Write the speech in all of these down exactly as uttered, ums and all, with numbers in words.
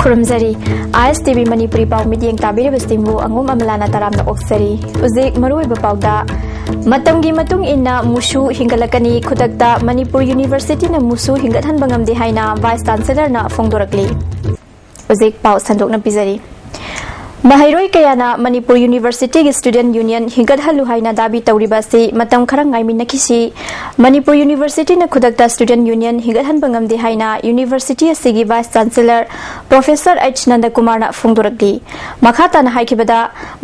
ꯈꯨꯔꯨꯝꯖꯔꯤ꯫ ꯑꯥꯏ ꯑꯦꯁ T V Manipuri ꯄꯥꯎ ꯃꯤꯠꯌꯦꯡ ꯇꯥꯕꯤꯔꯤꯕꯁꯤꯡꯕꯨ ꯑꯉꯣꯝ ꯑꯃꯂꯥꯅ ꯇꯔꯥꯝꯅ ꯑꯣꯛꯆꯔꯤ꯫ ꯍꯧꯖꯤꯛ ꯃꯔꯨꯑꯣꯏꯕ ꯄꯥꯎꯗ, ꯃꯇꯝꯒꯤ ꯃꯇꯨꯡ ꯏꯟꯅ ꯃꯨꯁꯨ ꯍꯤꯡꯒꯠꯂꯛꯀꯅꯤ, ꯈꯨꯗꯛꯇ ꯃꯅꯤꯄꯨꯔ ꯌꯨꯅꯤꯚꯔꯁꯤꯇꯤꯅ ꯃꯨꯁꯨ ꯍꯤꯡꯒꯠꯍꯟꯕ ꯉꯝꯗꯦ ꯍꯥꯏꯅ ꯚꯥꯏꯁ ꯆꯥꯟꯁꯦꯂꯔꯅ ꯐꯣꯡꯗꯣꯔꯛꯂꯤ꯫ ꯍꯧꯖꯤꯛ ꯄꯥꯎ ꯁꯟꯗꯣꯛꯅ ꯄꯤꯖꯔꯤ꯫ ꯃꯍꯩꯔꯣꯏ ꯀꯌꯥꯅ ꯃꯅꯤꯄꯨꯔ ꯌꯨꯅꯤꯚꯔꯁꯤꯇꯤꯒꯤ ꯁ꯭ꯇꯨꯗꯦꯟꯠ ꯌꯨꯅꯤꯌꯟ ꯍꯤꯡꯒꯠꯍꯜꯂꯨ ꯍꯥꯏꯅ ꯗꯥꯕꯤ ꯇꯧꯔꯤꯕ ꯑꯁꯤ ꯃꯇꯝ ꯈꯔ ꯉꯥꯏꯃꯤꯟꯅꯈꯤꯁꯤ꯫ ꯃꯅꯤꯄꯨꯔ ꯌꯨꯅꯤꯚꯔꯁꯤꯇꯤꯅ ꯈꯨꯗꯛꯇ ꯁ꯭ꯇꯨꯗꯦꯟꯠ ꯌꯨꯅꯤꯌꯟ ꯍꯤꯡꯒꯠꯍꯟꯕ ꯉꯝꯗꯦ ꯍꯥꯏꯅ ꯌꯨꯅꯤꯚꯔꯁꯤꯇꯤ ꯑꯁꯤꯒꯤ ꯚꯥꯏꯁ ꯆꯥꯟꯁꯦꯂꯔ ꯄ꯭ꯔꯣꯐꯦꯁꯔ ꯑꯩꯆ ꯅꯟꯗꯀꯨꯃꯥꯔꯅ ꯐꯣꯡꯗꯣꯔꯛꯂꯤ꯫ ꯃꯈꯥ ꯇꯥꯅ ꯍꯥꯏꯈꯤꯕꯗ,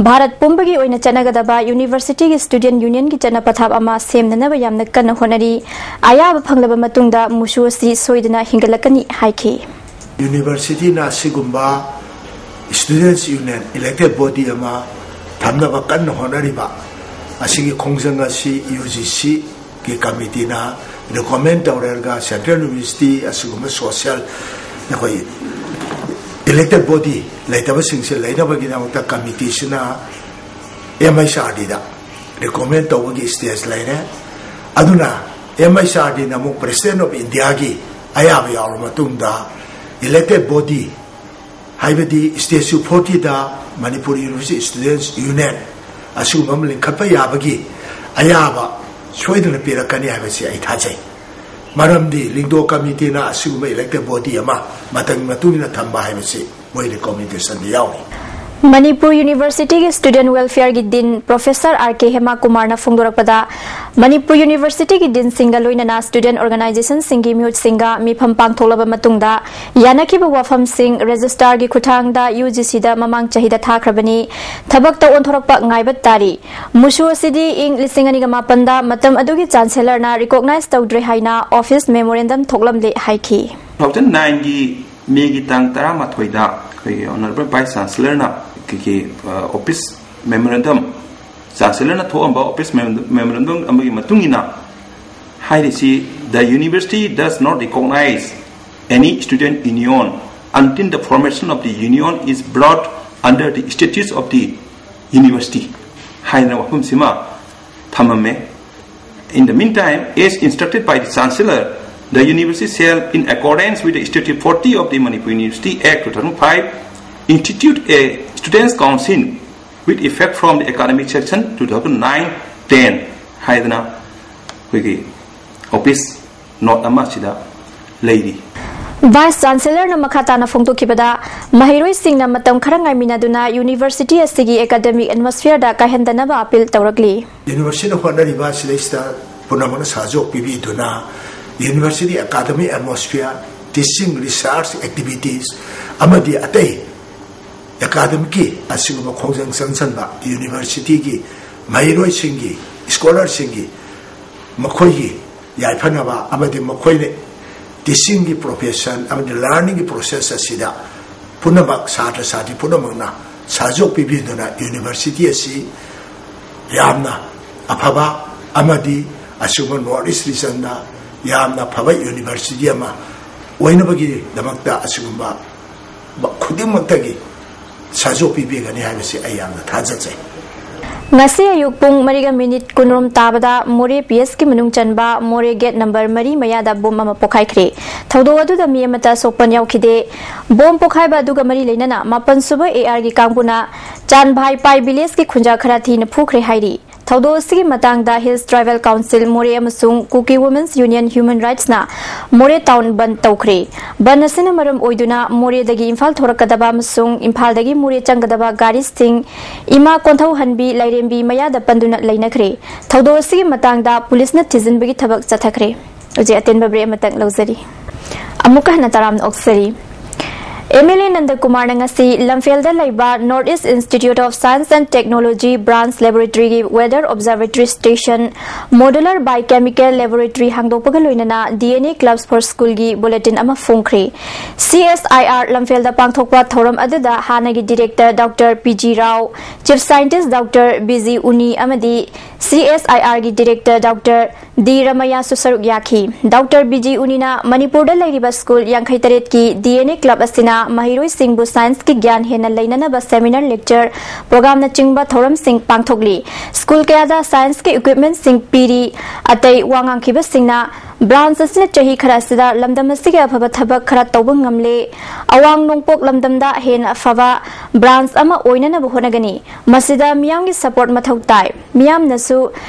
ꯚꯥꯔꯠ ꯄꯨꯝꯕꯒꯤ ꯑꯣꯏꯅ ꯆꯠꯅꯒꯗꯕ ꯌꯨꯅꯤꯚꯔꯁꯤꯇꯤꯒꯤ ꯁ꯭ꯇꯨꯗꯦꯟꯠ ꯌꯨꯅꯤꯌꯟꯒꯤ ꯆꯠꯅ ꯄꯊꯥꯞ ꯑꯃ ꯁꯦꯝꯅꯅꯕ ꯌꯥꯝꯅ ꯀꯟꯅ ꯍꯣꯠꯅꯔꯤ꯫ ꯑꯌꯥꯕ ꯐꯪꯂꯕ ꯃꯇꯨꯡꯗ ꯃꯨꯁꯨ ꯑꯁꯤ ꯁꯣꯏꯗꯅ ꯍꯤꯡꯒꯠꯂꯛꯀꯅꯤ ꯍꯥꯏꯈꯤ꯫ ꯌꯨꯅꯤꯚꯔꯁꯤꯇꯤꯅ ꯑꯁꯤꯒꯨꯝꯕ ꯁ꯭ꯇꯨꯗꯦꯟꯠꯁ ꯌꯨꯅꯤꯌꯟ, ꯏꯂꯦꯛꯇꯦꯗ ꯕꯣꯗꯤ ꯑꯃ ꯊꯝꯅꯕ ꯀꯟꯅ ꯍꯣꯠꯅꯔꯤꯕ ꯑꯁꯤꯒꯤ ꯈꯣꯡꯖꯪ ꯑꯁꯤ ꯌꯨ ꯖꯤ ꯁꯤꯒꯤ ꯀꯃꯤꯇꯤꯅ ꯔꯤꯀꯣꯃꯦꯟ ꯇꯧꯔꯒ ꯁꯦꯟꯇ꯭ꯔꯦꯜ ꯌꯨꯅꯤꯚꯔꯁꯤꯇꯤ ꯑꯁꯤꯒꯨꯝꯕ ꯁꯣꯁꯤꯌꯦꯜ, ꯑꯩꯈꯣꯏ ꯏꯂꯦꯛꯇꯦꯗ ꯕꯣꯗꯤ ꯂꯩꯇꯕꯁꯤꯡꯁꯦ ꯂꯩꯅꯕꯒꯤꯗꯃꯛꯇ ꯀꯃꯤꯇꯤꯁꯤꯅ ꯑꯦꯝ ꯑꯩꯆ ꯑꯥꯔ ꯗꯤꯗ ꯔꯤꯀꯣꯃꯦꯟ ꯇꯧꯕꯒꯤ ꯁ꯭ꯇꯦꯖ ꯂꯩꯔꯦ꯫ ꯑꯗꯨꯅ ꯑꯦꯝ ꯑꯩꯆ ꯑꯥꯔ ꯗꯤꯅ ꯑꯃꯨꯛ ꯄ꯭ꯔꯦꯁꯤꯗꯦꯟꯠ ꯑꯣꯐ ꯏꯟꯗꯤꯌꯥꯒꯤ ꯑꯌꯥꯕ ꯌꯥꯎꯔꯕ ꯃꯇꯨꯡꯗ, ꯏꯂꯦꯛꯇꯦꯗ ꯕꯣꯗꯤ, ꯍꯥꯏꯕꯗꯤ ꯁ꯭ꯇꯦꯆꯨ ꯐꯣꯔꯇꯤꯗ ꯃꯅꯤꯄꯨꯔ ꯌꯨꯅꯤꯚꯔꯁꯤꯇꯤ ꯁ꯭ꯇꯨꯗꯦꯟꯠꯁ ꯌꯨꯅꯤꯌꯟ ꯑꯁꯤꯒꯨꯝꯕ ꯑꯃ ꯂꯤꯡꯈꯠꯄ ꯌꯥꯕꯒꯤ ꯑꯌꯥꯕ ꯁꯣꯏꯗꯅ ꯄꯤꯔꯛꯀꯅꯤ ꯍꯥꯏꯕꯁꯤ ꯑꯩ ꯊꯥꯖꯩ꯫ ꯃꯔꯝꯗꯤ ꯂꯤꯡꯗꯣ ꯀꯃꯤꯇꯤꯅ ꯑꯁꯤꯒꯨꯝꯕ ꯏꯂꯦꯛꯇꯦꯗ ꯕꯣꯗꯤ ꯑꯃ ꯃꯇꯝꯒꯤ ꯃꯇꯨꯡ ꯏꯟꯅ ꯊꯝꯕ ꯍꯥꯏꯕꯁꯤ ꯃꯣꯏ ꯔꯤꯀꯣꯃꯦꯟꯗꯦꯁꯟꯗ ꯌꯥꯎꯔꯤ꯫ ꯃꯅꯤꯄꯨꯔ ꯌꯨꯅꯤꯚꯔꯁꯤꯇꯤꯒꯤ ꯁ꯭ꯇꯨꯗꯦꯟꯠ ꯋꯦꯜꯐꯤꯌꯔꯒꯤ ꯗꯤꯟ ꯄ꯭ꯔꯣꯐꯦꯁꯔ ꯑꯥꯔ ꯀꯦ ꯍꯦꯃꯥꯀꯨꯃꯥꯔꯅ ꯐꯣꯡꯗꯣꯔꯛꯄꯗ, ꯃꯅꯤꯄꯨꯔ ꯌꯨꯅꯤꯚꯔꯁꯤꯇꯤꯒꯤ ꯗꯤꯟꯁꯤꯡꯒ ꯂꯣꯏꯅꯅ ꯁ꯭ꯇꯨꯗꯦꯟꯠ ꯑꯣꯔꯒꯅꯥꯏꯖꯦꯁꯟꯁꯤꯡꯒꯤ ꯃꯤꯍꯨꯠꯁꯤꯡꯒ ꯃꯤꯐꯝ ꯄꯥꯡꯊꯣꯛꯂꯕ ꯃꯇꯨꯡꯗ ꯌꯥꯅꯈꯤꯕ ꯋꯥꯐꯝꯁꯤꯡ ꯔꯦꯖꯤꯁꯇ꯭ꯔꯥꯔꯒꯤ ꯈꯨꯠꯊꯥꯡꯗ ꯌꯨ ꯖꯤ ꯁꯤꯗ ꯃꯃꯥꯡ ꯆꯍꯤꯗ ꯊꯥꯈ꯭ꯔꯕꯅꯤ꯫ ꯊꯕꯛꯇ ꯑꯣꯟꯊꯣꯔꯛꯄ ꯉꯥꯏꯕ ꯇꯥꯔꯤ꯫ ꯃꯨꯁꯨ ꯑꯁꯤꯗꯤ ꯏꯪ ꯂꯤꯁꯤꯡ ꯑꯅꯤꯒ ꯃꯥꯄꯟꯗ ꯃꯇꯝ ꯑꯗꯨꯒꯤ ꯆꯥꯟꯁꯦꯂꯔꯅ ꯔꯤꯀꯣꯒꯅꯥꯏꯖ ꯇꯧꯗ꯭ꯔꯦ ꯍꯥꯏꯅ ꯑꯣꯐꯤꯁ ꯃꯦꯃꯣꯔꯦꯟꯗꯝ ꯊꯣꯛꯂꯝꯂꯦ ꯍꯥꯏꯈꯤ꯫ ꯇꯨ ꯊꯥꯎꯖꯟ ꯅꯥꯏꯟꯒꯤ ꯃꯦꯒꯤ ꯇꯥꯡ ꯇꯔꯥꯃꯥꯊꯣꯏꯗ ꯑꯩꯈꯣꯏꯒꯤ ꯑꯣꯅꯔꯦꯕꯜ ꯚꯥꯏꯁ ꯆꯥꯟꯁꯦꯂꯔꯅ ꯑꯩꯈꯣꯏꯒꯤ, ꯑ, ꯑꯣꯐꯤꯁ ꯃꯦꯃꯣꯔꯦꯟꯗꯝ, ꯆꯥꯟꯁꯦꯂꯔꯅ ꯊꯣꯛꯑꯝꯕ ꯑꯣꯐꯤꯁ ꯃꯦꯃꯣꯔꯦꯟꯗꯝ ꯑꯃꯒꯤ ꯃꯇꯨꯡ ꯏꯟꯅ ꯍꯥꯏꯔꯤꯁꯤ, "The university does not recognize any student union until the formation of the union is brought under the statutes of the university" ꯍꯥꯏꯗꯅ ꯋꯥꯐꯝꯁꯤꯃ ꯊꯝꯃꯝꯃꯦ꯫ In the meantime, as instructed by the Chancellor, The university shall, in accordance with the Statute forty of the Manipur University Act two thousand five, institute a Students' Council with effect from the academic session two thousand nine ten ꯍꯥꯏꯗꯅ ꯑꯩꯈꯣꯏꯒꯤ office note ꯑꯃ ꯁꯤꯗ ꯂꯩꯔꯤ꯫ Vice ꯆꯥꯟꯁꯦꯂꯔꯅ ꯃꯈꯥ ꯇꯥꯅ ꯐꯣꯡꯗꯣꯛꯈꯤꯕꯗ, ꯃꯍꯩꯔꯣꯏꯁꯤꯡꯅ ꯃꯇꯝ ꯈꯔ ꯉꯥꯏꯃꯤꯟꯅꯗꯨꯅ ꯌꯨꯅꯤꯚꯔꯁꯤꯇꯤ ꯑꯁꯤꯒꯤ ꯑꯦꯀꯥꯗꯃꯤꯛ ꯑꯦꯠꯃꯣꯁꯐꯤꯌꯔꯗ ꯀꯥꯏꯍꯟꯗꯅꯕ ꯑꯄꯤꯜ ꯇꯧꯔꯛꯂꯤ꯫ ꯌꯨꯅꯤꯚꯔꯁꯤꯇꯤꯅ ꯍꯣꯠꯅꯔꯤꯕ ꯁꯤꯗꯩꯁꯤꯗ ꯄꯨꯝꯅꯃꯛꯅ ꯁꯍꯖꯣꯛ ꯄꯤꯕꯤꯗꯨꯅ university academic atmosphere, teaching research activities ꯑꯃꯗꯤ ꯑꯇꯩ ꯑꯦꯀꯥꯗꯃꯤꯛꯀꯤ ꯑꯁꯤꯒꯨꯝꯕ ꯈꯣꯡꯖꯪ ꯆꯪꯁꯟꯕ ꯌꯨꯅꯤꯚꯔꯁꯤꯇꯤꯒꯤ ꯃꯍꯩꯔꯣꯏꯁꯤꯡꯒꯤ, ꯁ꯭ꯀꯣꯂꯔꯁꯤꯡꯒꯤ ꯃꯈꯣꯏꯒꯤ ꯌꯥꯏꯐꯅꯕ ꯑꯃꯗꯤ ꯃꯈꯣꯏꯅ ꯇꯤꯆꯤꯡꯒꯤ ꯄ꯭ꯔꯣꯐꯦꯁꯟ ꯑꯃꯗꯤ ꯂꯔꯅꯤꯡꯒꯤ ꯄ꯭ꯔꯣꯁꯦꯁ ꯑꯁꯤꯗ ꯄꯨꯝꯅꯃꯛ ꯁꯥꯇ꯭ꯔ ꯁꯥꯇ꯭ꯔꯤ ꯄꯨꯝꯅꯃꯛꯅ ꯁꯍꯖꯣꯛ ꯄꯤꯕꯤꯗꯨꯅ ꯌꯨꯅꯤꯚꯔꯁꯤꯇꯤ ꯑꯁꯤ ꯌꯥꯝꯅ ꯑꯐꯕ ꯑꯃꯗꯤ ꯑꯁꯤꯒꯨꯝꯕ ꯅꯣꯔꯠ ꯏꯁ ꯔꯤꯖꯟꯗ ꯌꯥꯝꯅ ꯐꯕ ꯌꯨꯅꯤꯚꯔꯁꯤꯇꯤ ꯑꯃ ꯑꯣꯏꯅꯕꯒꯤꯗꯃꯛꯇ ꯑꯁꯤꯒꯨꯝꯕ ꯈꯨꯗꯤꯡꯃꯛꯇꯒꯤ ꯁꯍꯖꯣꯛ ꯄꯤꯕꯤꯒꯅꯤ ꯍꯥꯏꯕꯁꯤ ꯑꯩ ꯌꯥꯝꯅ ꯊꯥꯖꯖꯩ꯫ ꯉꯁꯤ ꯑꯌꯨꯛ ꯄꯨꯡ ꯃꯔꯤꯒ ꯃꯤꯅꯤꯠ ꯀꯨꯟꯔꯣꯝ ꯇꯥꯕꯗ ꯃꯣꯔꯦ ꯄꯤ ꯑꯦꯁꯀꯤ ꯃꯅꯨꯡ ꯆꯟꯕ ꯃꯣꯔꯦ ꯒꯦꯠ ꯅꯝꯕꯔ ꯃꯔꯤ ꯃꯌꯥꯗ ꯕꯣꯝ ꯑꯃ ꯄꯣꯈꯥꯏꯈ꯭ꯔꯦ꯫ ꯊꯧꯗꯣꯛ ꯑꯗꯨꯗ ꯃꯤ ꯑꯃꯠꯇ ꯁꯣꯛꯄꯟ ꯌꯥꯎꯈꯤꯗꯦ꯫ ꯕꯣꯝ ꯄꯣꯈꯥꯏꯕ ꯑꯗꯨꯒ ꯃꯔꯤ ꯂꯩꯅꯅ ꯃꯥꯄꯟ ꯁꯨꯕ ꯑꯦ ꯑꯥꯔꯒꯤ ꯀꯥꯡꯕꯨꯅ ꯆꯥꯟꯚꯥꯏ ꯄꯥꯏ ꯚꯤꯂꯦꯖꯀꯤ ꯈꯨꯟꯖꯥ ꯈꯔ ꯊꯤꯅ ꯐꯨꯈ꯭ꯔꯦ ꯍꯥꯏꯔꯤ꯫ ꯊꯧꯗꯣꯛ ꯑꯁꯤꯒꯤ ꯃꯇꯥꯡꯗ ꯍꯤꯜꯁ ꯇ꯭ꯔꯥꯏꯕꯦꯜ ꯀꯥꯎꯟꯁꯤꯜ ꯃꯣꯔꯦ ꯑꯃꯁꯨꯡ ꯀꯨꯀꯤ ꯋꯨꯃꯦꯟꯁ ꯌꯨꯅꯤꯌꯟ ꯍ꯭ꯌꯨꯃꯦꯟ ꯔꯥꯏꯠꯁꯅ ꯃꯣꯔꯦ ꯇꯥꯎꯟ ꯕꯟꯗ ꯇꯧꯈ꯭ꯔꯦ꯫ ꯕꯟꯗ ꯑꯁꯤꯅ ꯃꯔꯝ ꯑꯣꯏꯗꯨꯅ ꯃꯣꯔꯦꯗꯒꯤ ꯏꯝꯐꯥꯜ ꯊꯣꯔꯛꯀꯗꯕ ꯑꯃꯁꯨꯡ ꯏꯝꯐꯥꯜꯗꯒꯤ ꯃꯣꯔꯦ ꯆꯪꯒꯗꯕ ꯒꯥꯔꯤꯁꯤꯡ ꯏꯃꯥ ꯀꯣꯟꯊꯧꯍꯟꯕꯤ ꯂꯥꯏꯔꯦꯝꯕꯤ ꯃꯌꯥꯗ ꯄꯟꯗꯨꯅ ꯂꯩꯅꯈ꯭ꯔꯦ꯫ ꯊꯧꯗꯣꯛ ꯑꯁꯤꯒꯤ ꯃꯇꯥꯡꯗ ꯄꯨꯂꯤꯁꯅ ꯊꯤꯖꯤꯟꯕꯒꯤ ꯊꯕꯛ ꯆꯠꯊꯈ꯭ꯔꯦ꯫ ꯍꯧꯖꯤꯛ ꯑꯇꯦꯟꯕ ꯕ꯭ꯔꯦꯛ ꯑꯃꯇꯪ ꯂꯧꯖꯔꯤ꯫ ꯑꯃꯨꯛꯀ ꯍꯟꯅ ꯇꯔꯥꯝꯅ ꯑꯣꯛꯆꯔꯤ꯫ ꯑꯦꯝ ꯑꯦꯜ ꯑꯦ ꯅꯟꯗꯀꯨꯃꯥꯔꯅ ꯉꯁꯤ ꯂꯝꯐꯦꯜꯗ ꯂꯩꯕ North East Institute of Science and Technology Branch Laboratoryꯒꯤ Weather Observatory Station Modular Biochemical Laboratory ꯍꯥꯡꯗꯣꯛꯄꯒ ꯂꯣꯏꯅꯅ D N A Clubs for Schoolꯒꯤ bulletin ꯑꯃ ꯐꯣꯡꯈ꯭ꯔꯦ꯫ C S I R ꯂꯝꯐꯦꯜꯗ ꯄꯥꯡꯊꯣꯛꯄ ꯊꯧꯔꯝ ꯑꯗꯨꯗ ꯍꯥꯟꯅꯒꯤ director Doctor P G Rao, Chief Scientist Doctor B G Uni ꯑꯃꯗꯤ C S I Rꯒꯤ director Doctor ꯗꯤ ꯔꯃꯌꯥꯁꯨ ꯁꯔꯨꯛ ꯌꯥꯈꯤ꯫ Doctor B G ꯎꯅꯤꯅ ꯃꯅꯤꯄꯨꯔꯗ ꯂꯩꯔꯤꯕ ꯁ꯭ꯀꯨꯜ ꯌꯥꯡꯈꯩ ꯇꯔꯦꯠꯀꯤ D N A club ꯑꯁꯤꯅ ꯃꯍꯩꯔꯣꯏꯁꯤꯡꯕꯨ ꯁꯥꯏꯟꯁꯀꯤ ꯒ꯭ꯌꯥꯟ ꯍꯦꯟꯅ ꯂꯩꯅꯅꯕ seminar, lecture, programꯅꯆꯤꯡꯕ ꯊꯧꯔꯝꯁꯤꯡ ꯄꯥꯡꯊꯣꯛꯂꯤ꯫ ꯁ꯭ꯀꯨꯜ ꯀꯌꯥꯗ ꯁꯥꯏꯟꯁꯀꯤ equipmentꯁꯤꯡ ꯄꯤꯔꯤ꯫ ꯑꯇꯩ ꯋꯥ ꯉꯥꯡꯈꯤꯕꯁꯤꯡꯅ ꯕ꯭ꯔꯥꯟꯆ ꯑꯁꯤꯅ ꯆꯍꯤ ꯈꯔ ꯑꯁꯤꯗ ꯂꯝꯗꯝ ꯑꯁꯤꯒꯤ ꯑꯐꯕ ꯊꯕꯛ ꯈꯔ ꯇꯧꯕ ꯉꯝꯂꯦ꯫ ꯑꯋꯥꯡ ꯅꯣꯡꯄꯣꯛ ꯂꯝꯗꯝꯗ ꯍꯦꯟꯅ ꯑꯐꯕ ꯕ꯭ꯔꯥꯟꯆ ꯑꯃ ꯑꯣꯏꯅꯅꯕ ꯍꯣꯠꯅꯒꯅꯤ꯫ ꯃꯁꯤꯗ ꯃꯤꯌꯥꯝꯒꯤ ꯁꯄꯣꯔꯠ ꯃꯊꯧ ꯇꯥꯏ꯫ ꯃꯤꯌꯥꯝꯅꯁꯨ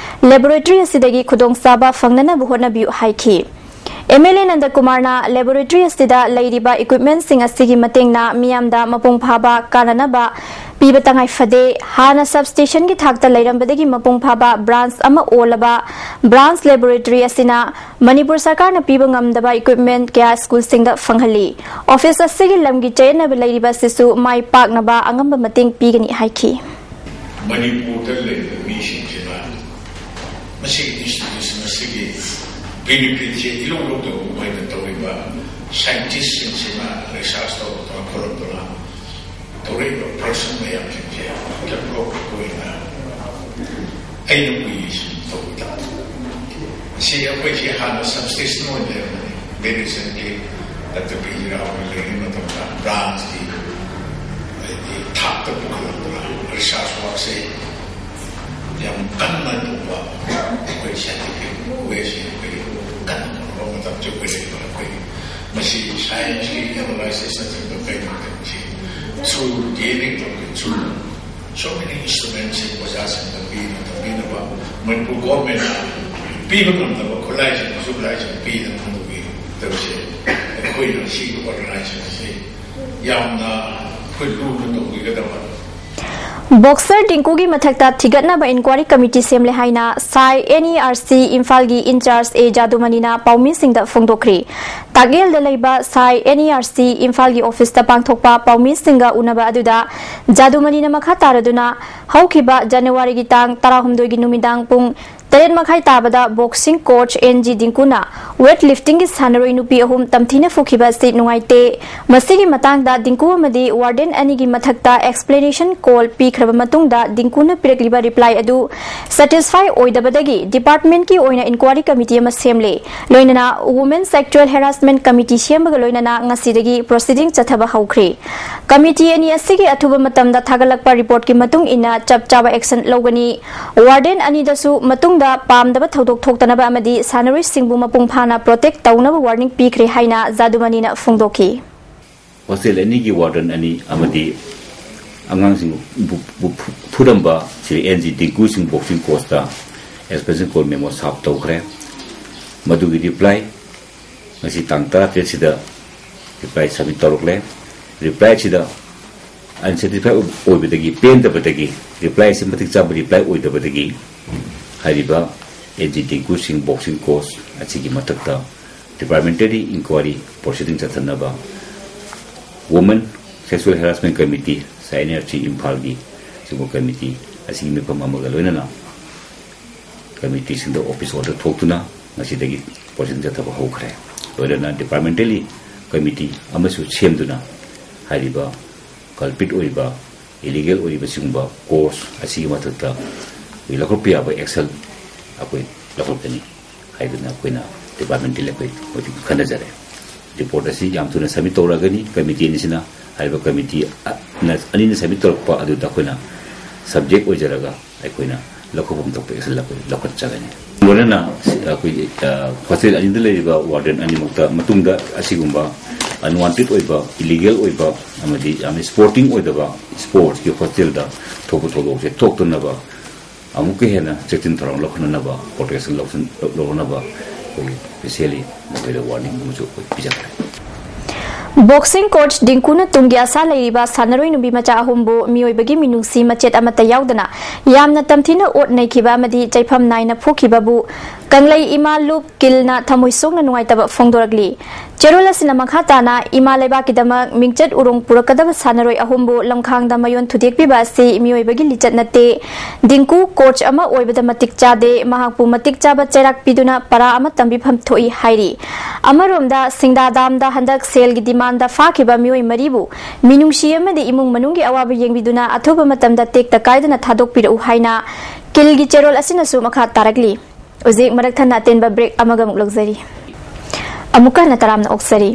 ꯂꯦꯕꯣꯔꯦꯇꯔꯤ ꯑꯁꯤꯗꯒꯤ ꯈꯨꯗꯣꯡꯆꯥꯕ ꯐꯪꯅꯅꯕ ꯍꯣꯠꯅꯕꯤꯌꯨ ꯍꯥꯏꯈꯤ꯫ ꯑꯦꯝ ꯑꯦꯜ ꯑꯦ ꯅꯟꯗꯀꯨꯃꯥꯔꯅ ꯂꯦꯕꯣꯔꯦꯇꯔꯤ ꯑꯁꯤꯗ ꯂꯩꯔꯤꯕ ꯏꯀ꯭ꯋꯤꯞꯃꯦꯟꯁꯤꯡ ꯑꯁꯤꯒꯤ ꯃꯇꯦꯡꯅ ꯃꯤꯌꯥꯝꯗ ꯃꯄꯨꯡ ꯐꯥꯕ ꯀꯥꯟꯅꯅꯕ ꯄꯤꯕ ꯇꯉꯥꯏ ꯐꯗꯦ꯫ ꯍꯥꯟꯅ ꯁꯕꯁ꯭ꯇꯦꯁꯟꯒꯤ ꯊꯥꯛꯇ ꯂꯩꯔꯝꯕꯗꯒꯤ ꯃꯄꯨꯡ ꯐꯥꯕ ꯕ꯭ꯔꯥꯟꯆ ꯑꯃ ꯑꯣꯜꯂꯕ ꯕ꯭ꯔꯥꯟꯆ ꯂꯦꯕꯣꯔꯦꯇꯔꯤ ꯑꯁꯤꯅ ꯃꯅꯤꯄꯨꯔ ꯁꯔꯀꯥꯔꯅ ꯄꯤꯕ ꯉꯝꯗꯕ ꯏꯀ꯭ꯋꯤꯞꯃꯦꯟ ꯀꯌꯥ ꯁ꯭ꯀꯨꯜꯁꯤꯡꯗ ꯐꯪꯍꯜꯂꯤ꯫ ꯑꯣꯐꯤꯁ ꯑꯁꯤꯒꯤ ꯂꯝꯒꯤ ꯆꯌꯦꯠꯅꯕ ꯂꯩꯔꯤꯕ ꯑꯁꯤꯁꯨ ꯃꯥꯏ ꯄꯥꯛꯅꯕ ꯑꯉꯝꯕ ꯃꯇꯦꯡ ꯄꯤꯒꯅꯤ ꯍꯥꯏꯈꯤ꯫ ꯃꯅꯤꯄꯨꯔꯗ ꯂꯩꯔꯤꯕ ꯃꯤꯁꯤꯡꯁꯤꯅ ꯃꯁꯤꯒꯤ ꯏꯟꯁꯇꯤꯇ꯭ꯌꯨꯁꯟ ꯑꯁꯤꯒꯤ ꯕꯦꯅꯤꯐꯤꯠꯁꯦ ꯏꯂꯧ ꯂꯧꯗꯕ ꯑꯣꯏꯅ ꯇꯧꯔꯤꯕ ꯁꯥꯏꯟꯇꯤꯁꯁꯤꯡꯁꯤꯅ ꯔꯤꯁꯥꯔꯆ ꯇꯧꯔꯛꯇꯅ ꯈꯣꯠꯂꯛꯇꯅ ꯇꯧꯔꯛꯏꯕ ꯄꯔꯁꯟ ꯃꯌꯥꯝꯁꯤꯡꯁꯦ ꯂꯧꯊꯣꯛꯄ ꯑꯣꯏꯅ ꯑꯩꯅ ꯎꯏꯁꯤ ꯇꯧꯕꯗ ꯁꯤ ꯑꯩꯈꯣꯏꯁꯤ ꯍꯥꯟꯅ ꯁꯕꯁ꯭ꯇꯦꯁꯟ ꯑꯣꯏꯅ ꯂꯩꯔꯝꯕꯅꯤ꯫ ꯕꯦꯔꯤꯁꯟꯒꯤ ꯗꯥꯛꯇꯔ ꯕꯤꯔ ꯍꯣꯏ ꯂꯩꯔꯤꯉꯩ ꯃꯇꯝꯗ ꯕ꯭ꯔꯥꯟꯁꯀꯤ ꯍꯥꯏꯗꯤ ꯊꯥꯛꯇ ꯄꯨꯈꯠꯂꯛꯄ ꯔꯤꯁꯥꯔꯆ ꯋꯥꯔꯛꯁꯦ ꯌꯥꯝ ꯀꯟꯅ ꯇꯧꯕ ꯑꯩꯈꯣꯏ ꯁꯥꯏꯟꯇꯤꯐꯤꯛ ꯋꯦꯁꯤ ꯑꯩꯈꯣꯏ ꯀꯟꯅ ꯇꯧꯕ ꯃꯇꯝꯁꯨ ꯑꯩꯈꯣꯏ ꯂꯩꯕ ꯑꯩꯈꯣꯏ ꯃꯁꯤ ꯁꯥꯏꯟꯁꯀꯤ ꯑꯦꯅꯥꯂꯥꯏꯁꯤꯁ ꯅꯠꯇ꯭ꯔꯒ ꯀꯩꯅꯣ ꯇꯧꯕꯁꯤ ꯊ꯭ꯔꯨ ꯗꯤꯑꯦꯂꯤꯡ ꯇꯧꯕ ꯊ꯭ꯔꯨ ꯁꯣ ꯃꯦꯅꯤ ꯏꯟꯁꯇ꯭ꯔꯨꯃꯦꯟꯁꯤꯡ ꯑꯣꯖꯥꯁꯤꯡꯗ ꯄꯤꯅ ꯇꯝꯕꯤꯅꯕ ꯃꯅꯤꯄꯨꯔ ꯒꯣꯔꯃꯦꯟꯅ ꯄꯤꯕ ꯉꯝꯗꯕ ꯈꯨꯠꯂꯥꯏꯁꯤꯡ ꯈꯨꯠꯁꯨ ꯈꯨꯠꯂꯥꯏꯁꯤꯡ ꯄꯤꯗꯅ ꯇꯧꯕꯤ ꯇꯧꯕꯁꯦ ꯑꯩꯈꯣꯏꯅ ꯁꯤꯒꯤ ꯑꯣꯔꯒꯅꯥꯏꯖꯦꯁꯟ ꯑꯁꯤ ꯌꯥꯝꯅ ꯑꯩꯈꯣꯏ ꯂꯨꯅ ꯇꯧꯕꯤꯒꯗꯕ꯫ ꯕꯣꯛꯁꯔ ꯗꯤꯡꯀꯨꯒꯤ ꯃꯊꯛꯇ ꯊꯤꯒꯠꯅꯕ ꯏꯟꯀ꯭ꯋꯥꯔꯤ ꯀꯃꯤꯇꯤ ꯁꯦꯝꯂꯦ ꯍꯥꯏꯅ ꯁꯥꯏ ꯑꯦꯟ ꯏ ꯑꯥꯔ ꯁꯤ ꯏꯝꯐꯥꯜꯒꯤ ꯏꯟꯆꯥꯔꯖ ꯑꯦ ꯖꯥꯗꯨꯃꯅꯤꯅ ꯄꯥꯎꯃꯤꯁꯤꯡꯗ ꯐꯣꯡꯗꯣꯛꯈ꯭ꯔꯤ꯫ ꯇꯥꯛꯌꯦꯜꯗ ꯂꯩꯕ ꯁꯥꯏ ꯑꯦꯟ ꯏ ꯑꯥꯔ ꯁꯤ ꯏꯝꯐꯥꯜꯒꯤ ꯑꯣꯐꯤꯁꯇ ꯄꯥꯡꯊꯣꯛꯄ ꯄꯥꯎꯃꯤꯁꯤꯡꯒ ꯎꯅꯕ ꯑꯗꯨꯗ ꯖꯥꯗꯨꯃꯅꯤꯅ ꯃꯈꯥ ꯇꯥꯔꯗꯨꯅ ꯍꯧꯈꯤꯕ ꯖꯅꯋꯥꯔꯤꯒꯤ ꯇꯥꯡ ꯇꯔꯥꯍꯨꯝꯗꯣꯏꯒꯤ ꯅꯨꯃꯤꯗꯥꯡ ꯄꯨꯡ ꯇꯔꯦꯠ ꯃꯈꯥꯏ ꯇꯥꯕꯗ ꯕꯣꯛꯁꯤꯡ ꯀꯣꯆ ꯑꯦꯟ ꯖꯤ ꯗꯤꯡꯀꯨꯅ ꯋꯦꯠ ꯂꯤꯐꯇꯤꯡꯒꯤ ꯁꯥꯟꯅꯔꯣꯏ ꯅꯨꯄꯤ ꯑꯍꯨꯝ ꯇꯝꯊꯤꯅ ꯐꯨꯈꯤꯕ ꯑꯁꯤ ꯅꯨꯡꯉꯥꯏꯇꯦ꯫ ꯃꯁꯤꯒꯤ ꯃꯇꯥꯡꯗ ꯗꯤꯡꯀꯨ ꯑꯃꯗꯤ ꯋꯥꯔꯗꯦꯟ ꯑꯅꯤꯒꯤ ꯃꯊꯛꯇ ꯑꯦꯛꯁꯄ꯭ꯂꯦꯅꯦꯁꯟ ꯀꯣꯜ ꯄꯤꯈ꯭ꯔꯕ ꯃꯇꯨꯡꯗ ꯗꯤꯡꯀꯨꯅ ꯄꯤꯔꯛꯂꯤꯕ ꯔꯤꯄ꯭ꯂꯥꯏ ꯑꯗꯨ ꯁꯦꯇꯤꯁꯐꯥꯏ ꯑꯣꯏꯗꯕꯗꯒꯤ ꯗꯤꯄꯥꯔꯠꯃꯦꯟꯠꯀꯤ ꯑꯣꯏꯅ ꯏꯟꯀ꯭ꯋꯥꯔꯤ ꯀꯃꯤꯇꯤ ꯑꯃ ꯁꯦꯝꯂꯦ꯫ ꯂꯣꯏꯅꯅ ꯋꯨꯃꯦꯟ ꯁꯦꯛꯆꯨꯑꯦꯜ ꯍꯦꯔꯥꯁꯃꯦꯟꯠ ꯀꯃꯤꯇꯤ ꯁꯦꯝꯕꯒ ꯂꯣꯏꯅꯅ ꯉꯁꯤꯗꯒꯤ ꯄ꯭ꯔꯣꯁꯤꯗꯤꯡ ꯆꯠꯊꯕ ꯍꯧꯈ꯭ꯔꯦ꯫ ꯀꯃꯤꯇꯤ ꯑꯅꯤ ꯑꯁꯤꯒꯤ ꯑꯊꯨꯕ ꯃꯇꯝꯗ ꯊꯥꯒꯠꯂꯛꯄ ꯔꯤꯄꯣꯔꯠꯀꯤ ꯃꯇꯨꯡ ꯏꯟꯅ ꯆꯞ ꯆꯥꯕ ꯑꯦꯛꯁꯟ ꯂꯧꯒꯅꯤ꯫ ꯋꯥꯔꯗꯦꯟ ꯑꯅꯤꯗꯁꯨ ꯃꯇꯨꯡ ꯗ ꯄꯥꯝꯗꯕ ꯊꯧꯗꯣꯛ ꯊꯣꯛꯇꯅꯕ ꯑꯃꯗꯤ ꯁꯥꯟꯅꯔꯣꯏꯁꯤꯡꯕꯨ ꯃꯄꯨꯡ ꯐꯥꯅ protect ꯇꯧꯅꯕ warning ꯄꯤꯈ꯭ꯔꯦ ꯍꯥꯏꯅ ꯖꯥꯗꯨꯃꯅꯤꯅ ꯐꯣꯡꯗꯣꯛꯈꯤ꯫ ꯍꯣꯁꯇꯦꯜ ꯑꯅꯤꯒꯤ ꯋꯥꯔꯗꯟ ꯑꯅꯤ ꯑꯃꯗꯤ ꯑꯉꯥꯡꯁꯤꯡꯕꯨ ꯐꯨꯔꯝꯕ Shri N G Dingko Singh boxing ꯀꯣꯆꯇ expulsion call memo serve ꯇꯧꯈ꯭ꯔꯦ꯫ ꯃꯗꯨꯒꯤ ꯔꯤꯄ꯭ꯂꯥꯏ ꯉꯁꯤ ꯇꯥꯡ ꯇꯔꯥꯇꯔꯦꯠꯁꯤꯗ ꯔꯤꯄ꯭ꯂꯥꯏ ꯁꯕꯃꯤꯠ ꯇꯧꯔꯛꯂꯦ꯫ ꯔꯤꯄ꯭ꯂꯥꯏꯁꯤꯗ ꯑꯟꯁꯦꯇꯤꯁꯐꯥꯏ ꯑꯣꯏꯕꯗꯒꯤ, ꯄꯦꯟꯗꯕꯗꯒꯤ, ꯔꯤꯄ꯭ꯂꯥꯏ ꯑꯁꯤ ꯃꯇꯤꯛ ꯆꯥꯕ ꯔꯤꯄ꯭ꯂꯥꯏ ꯑꯣꯏꯗꯕꯗꯒꯤ ꯍꯥꯏꯔꯤꯕ and G Dingko Singh boxing coach ꯑꯁꯤꯒꯤ ꯃꯊꯛꯇ departmentally inquiry proceeding ꯆꯠꯊꯅꯕ Women Sexual Harassment Committee, ꯁꯥꯏꯅꯔꯁꯤ ꯏꯝꯐꯥꯜꯒꯤ ꯁꯤꯒꯨꯝꯕ ꯀꯃꯤꯇꯤ ꯑꯁꯤꯒꯤ ꯃꯤꯐꯝ ꯑꯃꯒ ꯂꯣꯏꯅꯅ ꯀꯃꯤꯇꯤꯁꯤꯡꯗ ꯑꯣꯐꯤꯁ ꯑꯣꯔꯗꯔ ꯊꯣꯛꯇꯨꯅ ꯉꯁꯤꯗꯒꯤ proceeding ꯆꯠꯊꯕ ꯍꯧꯈ꯭ꯔꯦ꯫ ꯂꯣꯏꯅꯅ departmentally committee ꯑꯃꯁꯨ ꯁꯦꯝꯗꯨꯅ ꯍꯥꯏꯔꯤꯕ culprit ꯑꯣꯏꯔꯤꯕ, illegal ꯑꯣꯏꯔꯤꯕ ꯁꯤꯒꯨꯝꯕ ꯀꯣꯆ ꯑꯁꯤꯒꯤ ꯃꯊꯛꯇ ꯑꯩꯈꯣꯏ ꯂꯧꯈꯠꯄ ꯌꯥꯕ action ꯑꯩꯈꯣꯏ ꯂꯧꯈꯠꯀꯅꯤ ꯍꯥꯏꯗꯨꯅ ꯑꯩꯈꯣꯏꯅ departmentally ꯑꯩꯈꯣꯏ ꯍꯧꯖꯤꯛ ꯈꯟꯅꯖꯔꯦ꯫ ꯔꯤꯄꯣꯔꯠ ꯑꯁꯤ ꯌꯥꯝ ꯊꯨꯅ ꯁꯕꯃꯤꯠ ꯇꯧꯔꯛꯑꯒꯅꯤ꯫ ꯀꯃꯤꯇꯤ ꯑꯅꯤꯁꯤꯅ, ꯍꯥꯏꯔꯤꯕ ꯀꯃꯤꯇꯤ ꯑ-, ꯅ-, ꯑꯅꯤꯅ ꯁꯕꯃꯤꯠ ꯇꯧꯔꯛꯄ ꯑꯗꯨꯗ ꯑꯩꯈꯣꯏꯅ subject ꯑꯣꯏꯖꯔꯒ ꯑꯩꯈꯣꯏꯅ ꯂꯧꯈꯠꯐꯝ ꯊꯣꯛꯄ action ꯑꯩꯈꯣꯏ ꯂꯧꯈꯠꯆꯒꯅꯤ꯫ ꯂꯣꯏꯅꯅ ꯁꯤ-, ꯑꯩꯈꯣꯏꯒꯤ, ꯑ, ꯍꯣꯁꯇꯦꯜ ꯑꯅꯤꯗ ꯂꯩꯔꯤꯕ ꯋꯥꯔꯗꯦꯟ ꯑꯅꯤꯃꯛꯇ ꯃꯇꯨꯡꯗ ꯑꯁꯤꯒꯨꯝꯕ unwanted ꯑꯣꯏꯕ, illegal ꯑꯣꯏꯕ ꯑꯃꯗꯤ ꯌꯥꯝꯅ sporting ꯑꯣꯏꯗꯕ sportsꯀꯤ ꯍꯣꯁꯇꯦꯜꯗ ꯊꯣꯛꯄ ꯊꯧꯗꯣꯛꯁꯦ ꯊꯣꯛꯇꯅꯕ ꯑꯃꯨꯛꯀ ꯍꯦꯟꯅ ꯆꯦꯛꯁꯤꯟ ꯊꯧꯔꯥꯡ ꯂꯧꯈꯠꯅꯅꯕ, protection ꯂꯧꯁꯤꯟ-, ꯂꯧꯅꯕ ꯑꯩꯈꯣꯏꯒꯤ officially ꯃꯈꯣꯏꯗ warning ꯑꯃꯁꯨ ꯑꯩꯈꯣꯏ ꯄꯤꯖꯈ꯭ꯔꯦ꯫ Boxing coach ꯗꯤꯡꯀꯨꯅ ꯇꯨꯡꯒꯤ ꯑꯁꯥ ꯂꯩꯔꯤꯕ ꯁꯥꯟꯅꯔꯣꯏ ꯅꯨꯄꯤ ꯃꯆꯥ ꯑꯍꯨꯝꯕꯨ ꯃꯤꯑꯣꯏꯕꯒꯤ ꯃꯤꯅꯨꯡꯁꯤ ꯃꯆꯦꯠ ꯑꯃꯠꯇ ꯌꯥꯎꯗꯅ ꯌꯥꯝꯅ ꯇꯝꯊꯤꯅ ꯑꯣꯠ ꯅꯩꯈꯤꯕ ꯑꯃꯗꯤ ꯆꯩꯐꯝ ꯅꯥꯏꯅ ꯐꯨꯈꯤꯕꯕꯨ ꯀꯪꯂꯩ ꯏꯃꯥ ꯂꯨꯞ ꯀꯤꯜꯅ ꯊꯃꯣꯏ ꯁꯣꯛꯅ ꯅꯨꯡꯉꯥꯏꯇꯕ ꯐꯣꯡꯗꯣꯔꯛꯂꯤ꯫ ꯆꯦꯔꯣꯜ ꯑꯁꯤꯅ ꯃꯈꯥ ꯇꯥꯅ ꯏꯃꯥ ꯂꯩꯕꯥꯛꯀꯤꯗꯃꯛ ꯃꯤꯡꯆꯠ ꯎꯔꯣꯡ ꯄꯨꯔꯛꯀꯗꯕ ꯁꯥꯟꯅꯔꯣꯏ ꯑꯍꯨꯝꯕꯨ ꯂꯝꯈꯥꯡꯗ ꯃꯌꯣꯟ ꯊꯨꯗꯦꯛꯄꯤꯕ ꯑꯁꯤ ꯃꯤꯑꯣꯏꯕꯒꯤ ꯂꯤꯆꯠ ꯅꯠꯇꯦ꯫ ꯗꯤꯡꯀꯨ coach ꯑꯃ ꯑꯣꯏꯕꯗ ꯃꯇꯤꯛ ꯆꯥꯗꯦ, ꯃꯍꯥꯛꯄꯨ ꯃꯇꯤꯛ ꯆꯥꯕ ꯆꯩꯔꯥꯛ ꯄꯤꯗꯨꯅ ꯄꯔꯥ ꯑꯃ ꯇꯝꯕꯤꯐꯝ ꯊꯣꯛꯏ ꯍꯥꯏꯔꯤ꯫ ꯑꯃꯔꯣꯝꯗ ꯁꯤꯡꯗꯥ ꯗꯥꯝꯗ ꯍꯟꯗꯛ ꯁꯦꯜꯒꯤ demandꯗ ꯐꯥꯈꯤꯕ ꯃꯤꯑꯣꯏ ꯃꯔꯤꯕꯨ ꯃꯤꯅꯨꯡꯁꯤ ꯑꯃꯗꯤ ꯏꯃꯨꯡ ꯃꯅꯨꯡꯒꯤ ꯑꯋꯥꯕ ꯌꯦꯡꯕꯤꯗꯨꯅ ꯑꯊꯨꯕ ꯃꯇꯝꯗ ꯇꯦꯛꯇ ꯀꯥꯏꯗꯅ ꯊꯥꯗꯣꯛꯄꯤꯔꯛꯎ ꯍꯥꯏꯅ ꯀꯤꯜꯒꯤ ꯆꯦꯔꯣꯜ ꯑꯁꯤꯅꯁꯨ ꯃꯈꯥ ꯇꯥꯔꯛꯂꯤ꯫ ꯍꯧꯖꯤꯛ ꯃꯔꯛ ꯊꯠꯅ ꯑꯇꯦꯟꯕ break ꯑꯃꯒ ꯑꯃꯨꯛ ꯂꯧꯖꯔꯤ꯫ ꯑꯃꯨꯛꯀ ꯍꯟꯅ ꯇꯔꯥꯝꯅ ꯑꯣꯛꯆꯔꯤ꯫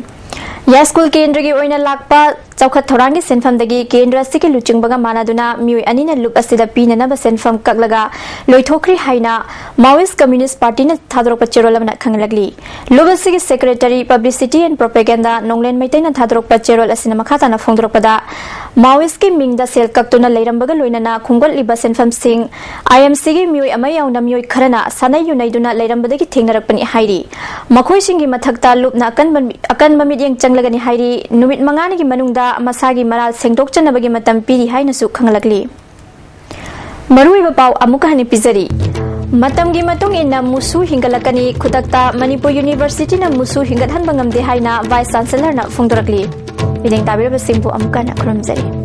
ꯌꯥꯏꯁ꯭ꯀꯨꯜ ꯀꯦꯟꯗ꯭ꯔꯒꯤ ꯑꯣꯏꯅ ꯂꯥꯛꯄ ꯆꯥꯎꯈꯠ ꯊꯧꯔꯥꯡꯒꯤ ꯁꯦꯟꯐꯝꯗꯒꯤ ꯀꯦꯟꯗ꯭ꯔ ꯑꯁꯤꯒꯤ ꯂꯨꯆꯤꯡꯕꯒ ꯃꯥꯟꯅꯗꯨꯅ ꯃꯤꯑꯣꯏ ꯑꯅꯤꯅ ꯂꯨꯞ ꯑꯁꯤꯗ ꯄꯤꯅꯅꯕ ꯁꯦꯟꯐꯝ ꯀꯛꯂꯒ ꯂꯣꯏꯊꯣꯛꯈ꯭ꯔꯤ ꯍꯥꯏꯅ Maoist Communist Partyꯅ ꯊꯥꯗꯣꯔꯛꯄ ꯆꯦꯔꯣꯜ ꯑꯃꯅ ꯈꯪꯍꯜꯂꯛꯂꯤ꯫ ꯂꯨꯞ ꯑꯁꯤꯒꯤ Secretary Publicity and Propaganda ꯅꯣꯡꯂꯦꯟ ꯃꯩꯇꯩꯅ ꯊꯥꯗꯣꯔꯛꯄ ꯆꯦꯔꯣꯜ ꯑꯁꯤꯅ ꯃꯈꯥ ꯇꯥꯅ ꯐꯣꯡꯗꯣꯔꯛꯄꯗ, Maoistꯀꯤ ꯃꯤꯡꯗ ꯁꯦꯜ ꯀꯛꯇꯨꯅ ꯂꯩꯔꯝꯕꯒ ꯂꯣꯏꯅꯅ ꯈꯣꯝꯒꯠꯂꯤꯕ ꯁꯦꯟꯐꯝꯁꯤꯡ IMCꯒꯤ ꯃꯤꯑꯣꯏ ꯑꯃ ꯌꯥꯎꯅ ꯃꯤꯑꯣꯏ ꯈꯔꯅ ꯁꯥꯟꯅꯩ ꯌꯨꯅꯩꯗꯨꯅ ꯂꯩꯔꯝꯕꯗꯒꯤ ꯊꯦꯡꯅꯔꯛꯄꯅꯤ ꯍꯥꯏꯔꯤ꯫ ꯃꯈꯣꯏꯁꯤꯡꯒꯤ ꯃꯊꯛꯇ ꯂꯨꯞꯅ ꯑꯀꯟꯕ, ꯑꯀꯟꯕ ꯃꯤꯠꯌꯦꯡ ꯆꯪꯂꯒꯅꯤ ꯍꯥꯏꯔꯤ꯫ ꯅꯨꯃꯤꯠ ꯃꯉꯥꯅꯤꯒꯤ ꯃꯅꯨꯡꯗ ꯃꯁꯥꯒꯤ ꯃꯔꯥꯜ ꯁꯦꯡꯗꯣꯛꯆꯅꯕꯒꯤ ꯃꯇꯝ ꯄꯤꯔꯤ ꯍꯥꯏꯅꯁꯨ ꯈꯪꯂꯛꯂꯤ꯫ ꯃꯔꯨꯑꯣꯏꯕ ꯄꯥꯎ ꯑꯃꯨꯛꯀ ꯍꯟꯅ ꯄꯤꯖꯔꯤ꯫ ꯃꯇꯝꯒꯤ ꯃꯇꯨꯡ ꯏꯟꯅ ꯃꯨꯁꯨ ꯍꯤꯡꯒꯠꯂꯛꯀꯅꯤ꯫ ꯈꯨꯗꯛꯇ ꯃꯅꯤꯄꯨꯔ Universityꯅ ꯃꯨꯁꯨ ꯍꯤꯡꯒꯠꯍꯟꯕ ꯉꯝꯗꯦ ꯍꯥꯏꯅ Vice Chancellorꯅ ꯐꯣꯡꯗꯣꯔꯛꯂꯤ꯫ ꯃꯤꯠꯌꯦꯡ ꯇꯥꯕꯤꯔꯕꯁꯤꯡꯕꯨ ꯑꯃꯨꯛꯀ ꯍꯟꯅ ꯈꯨꯔꯨꯝꯖꯔꯤ꯫